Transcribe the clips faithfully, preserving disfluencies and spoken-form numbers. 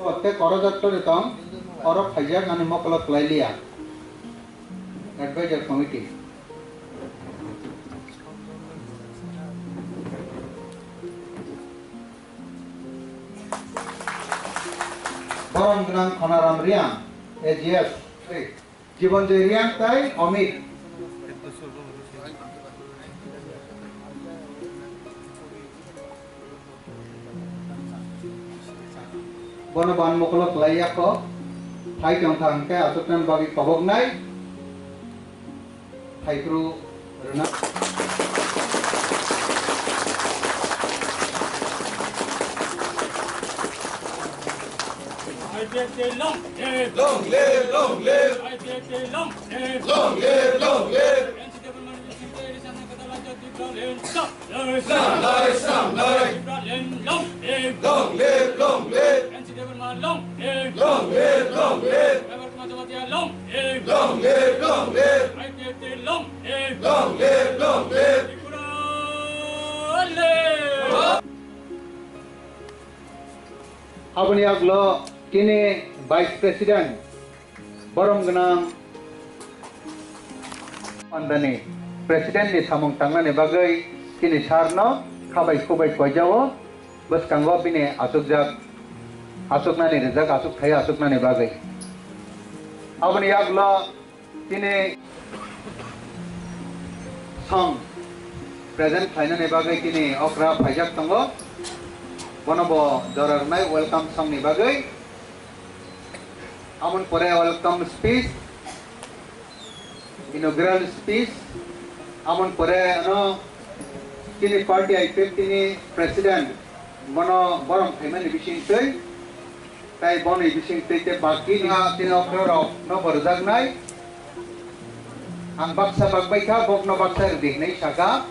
O, tei korojak tongwi tong, oro phaijak ani mokolo kwlai liya. Advisor Committee. Borom gwnang Khonaram Riang, A G S. Jibanjoy Riang tai Amit. Bono ban mokolo kwlai yakho. Phai tong thang khe aswknani bagwi koboknai. Phaiphru rwna. I P F T long live! Long live, long live! I P F T long live! Long live, long live! N C T Development Mission Day, Rishana Kadala Jyoti Bralin, long live! Long live, long live! Bralin, long live! Long live, long live! N C Development long live! Long live, long live! Robert Madhavadia long live! Long live, long live! I P F T long live! Long live, long live! Tripura live! Aboni aglo tini Vice President, borom gwnang pandani President ni samung tangnani bagwi tini sir no khabai khubai koijao, bwskango bini achukjak, achuknani rijak, achuk thai achuknani bagwi. Aboni aglo Tini song present khlainani bagwi tini okra phaijak tongo. Bono bo jora rwnai welcome song ni bagwi. Amon pore welcome speech, inaugural speech. Amon pore ano tini party I P F T ni president bono borom khaimani bisingtwi. Tai boni bising tei te baki ni tini okra rok no bo rwjaknai. Ang baksa bakbai kha, bok no baksa rwdi hinwi saka.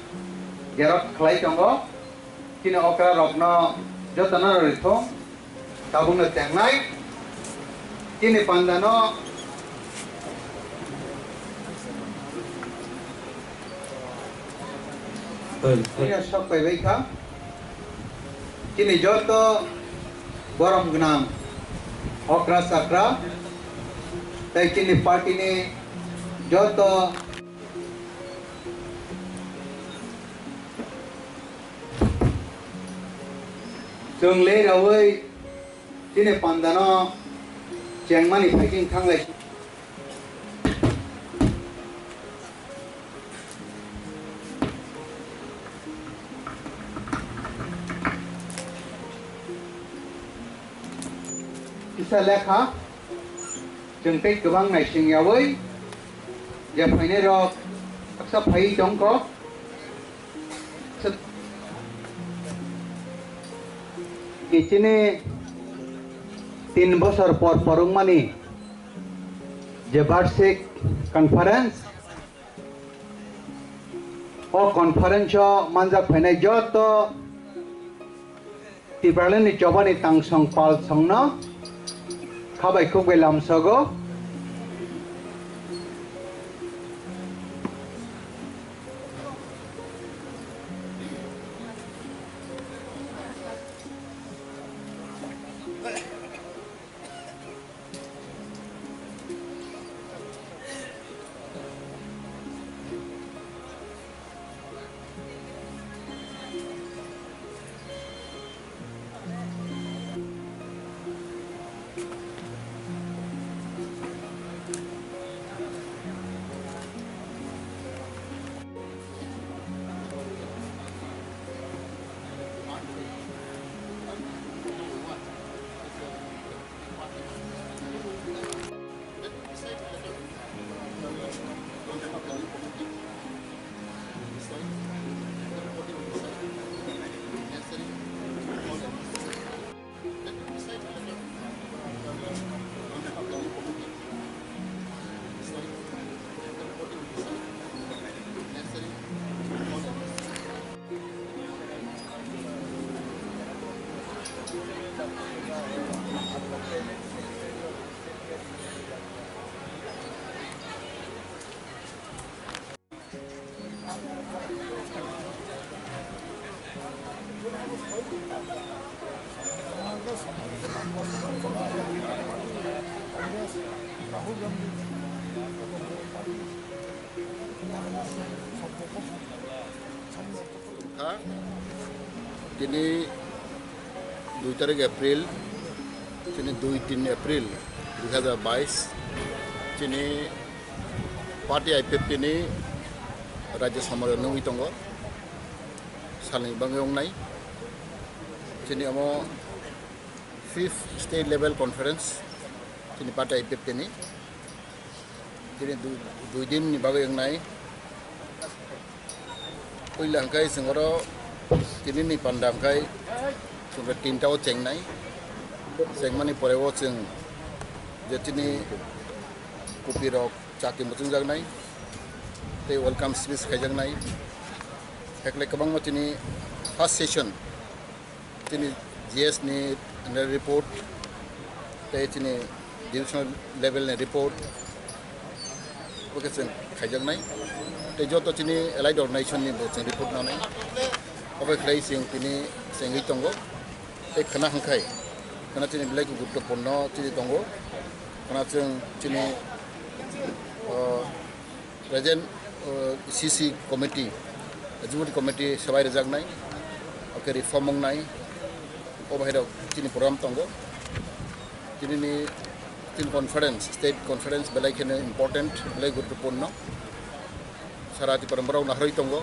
Jerok khlai tongo. Tini okra rok no joto no rwthung. Tabuk no tengnai. Tini panda no Tei, tei. Sok paibai kha. Chini joto borom gwnang okra chakra tei chini party ni joto chwng le raui chini panda no chengmani phaising thanglai. Kisa lekha, chwng tei kwbang naising yaui, je phainai rok, baksa phaiwi tongkho. Chini tin bosor por porwngmani je Barshik Conference, o conference o manjak phainai joto Tipraland ni chobani tangsong palsong no khabai khukbai lamsogo. Tini dui tarik April, tini dui tin April dui hazar bais, tini party I P F T ni Rajya Samara nungwi tongo, salni bagwi wngnai. Tini omo fifth state level conference, tini party I P F T ni. Tini dui, dui din ni bagwi wngnai. Puila hwnkhe chwng oro tini ni panda hwnkhe chwng tinta o chengnai. Chengmani pore o chwng je tini kupi rok chati muchungjaknai tei welcome speech khaijaknai. Hekle kwbangma tini first session tini G S ni annual report tei tini divisional level ni report bo khe chwng khaijaknai tei joto tini allied organization ni bo chwng report nanai. Obo khlai chwng tini chengwi tongo tei khwna hwnkhai khwna tini belai guruttopurno tini tongo. Khwna chwng tini, o, Present, uh, C C committee, executive committee swbai rwjaknai, oke reform wngnai, o bahai rok chini program tongo. Tini ni tin conference, state conference belai kheno important, belai guruttopurno. Sara Tipra borok naharwi tongo.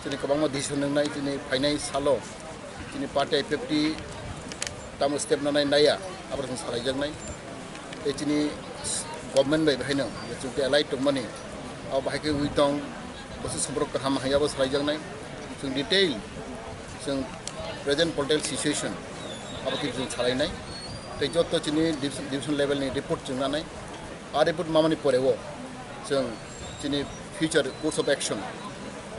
Chini kwbangma decision wngnai, chini phainai salo. Chini party I P F T tamo step nanai naiya, abo chwng salaijaknai. Tei chini government bai bahaino je chwng tei allied tongmani, abo bahai khe wi tong, bwswk samprok kaham hai abo salaijaknai. Chwng detail, chwng present political situation abo khe chwng salainai. Tei joto chini division, division level ni report chwng nanai. A report mamani pore o chwng chini future course of action,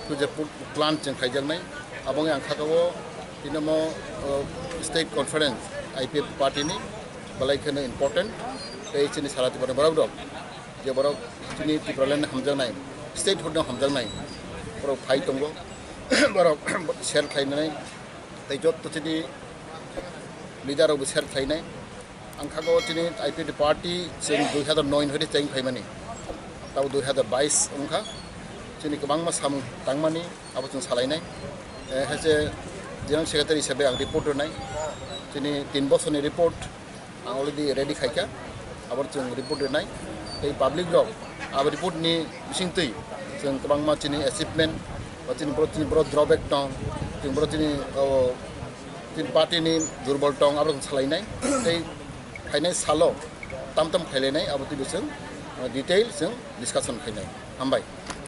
future pu-, plan chwng khaijaknai. Abo wngwi ang kha o tini omo, uh, state conference I P F party ni belai kheno important. Tei chini sara Tripura ni borok rok, je borok chini Tipraland hamjaknai, statehood no hamjaknai, borok phai tongo, borok share khlainai, tei joto chini leader rok bo share khlainai. Ang kha o chini I P F T party chwng dui hazar noi hwnkhe cheng phaimani, tabo dui hazar bais wngkha. Chini kwbangma samung tangmani abo chwng salainai. Eh, hai se General Secretary hisabe ang report rwnai. Chini tin bosorni report ang already ready khaikha, abo chwng report rwnai. Tei public rok abo report ni bisingtwi chwng kwbangma chini achievement ba chini boro, chini boro drawback tong, chini boro chini, o, chini party ni durbol tong, abo chwng salainai. Tei phainai salo tam tam khailainai, abo twi chwng, o, detail chwng discussion khainai. Hambai.